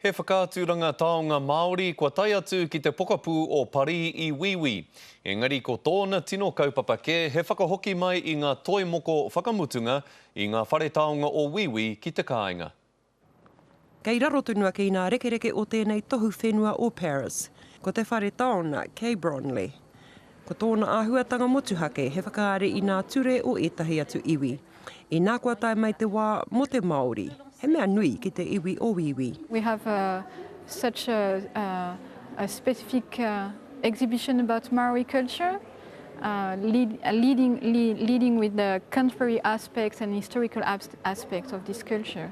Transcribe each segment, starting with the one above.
He whakaaturanga taonga Māori kua tae atu ki te pokapū o Parī i Wīwī. Engari ko tōna tino kaupapa kē he whakahoki mai i ngā toi moko whakamutunga i ngā whare taonga o Wīwī ki te kāinga. Kei raro tonu ake i nā rekereke o tēnei tohu whenua o Paris, ko te whare taona Quai Branly. Ko tōna āhuatanga motuhake he whakaari i nā ture o ētahi atu iwi. Inā kua tae mai te wā mō te Māori, he mea nui ki te iwi o Wīwī. We have such a specific exhibition about Maori culture, leading, leading with the contemporary aspects and historical aspects of this culture.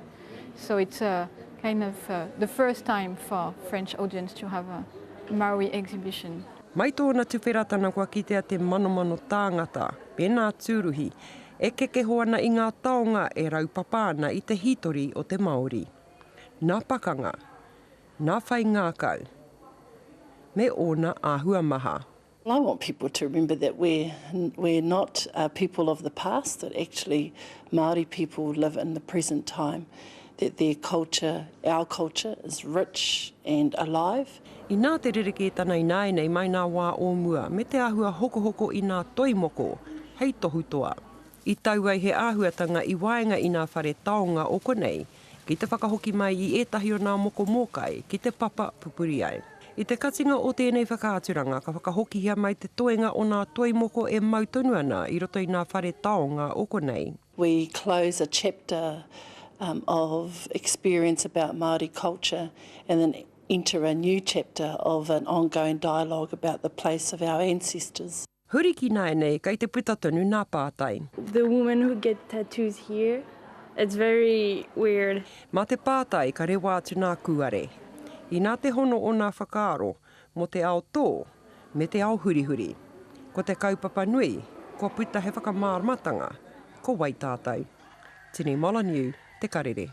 So it's a kind of the first time for French audience to have a Maori exhibition. Mai tōna tuwheratana kua kitea te manomano tāngata, me nā tūruhi, e kekeho ana i ngā taonga e raupapa ana i te hītori o te Māori. Nā pakanga, nā whai ngākau, me ōna āhua maha. I want people to remember that we're, we're not uh, people of the past, that actually Māori people live in the present time, that their culture, our culture, is rich and alive. Inā te rerekētana ināianei mai nā wā o mua me te āhua hokohoko i nā toi moko hei tohutoa. I tau ai he āhuatanga i waenga i nā whare taonga o konei ki te whakahoki mai i ētahi o nā moko mōkai ki te papa pupuri ai. I te katinga o tēnei whakaaturanga ka whakahokihia mai te toenga o nā toi moko e mau tonu ana i roto i nā whare taonga o konei. We close a chapter of experience about Māori culture and then enter a new chapter of an ongoing dialogue about the place of our ancestors. Huri ki nāianei, kei te puta tonu nā pātai. The women who get tattoos here, it's very weird. Mā te pātai ka rewa atu nā kūare. Inā te hono o nā whakaaro mō te ao tō me te ao hurihuri. Ko te kaupapa nui, kua puta he whakamāramatanga, ko wai tātou? Tini Molyneux, Te Karere.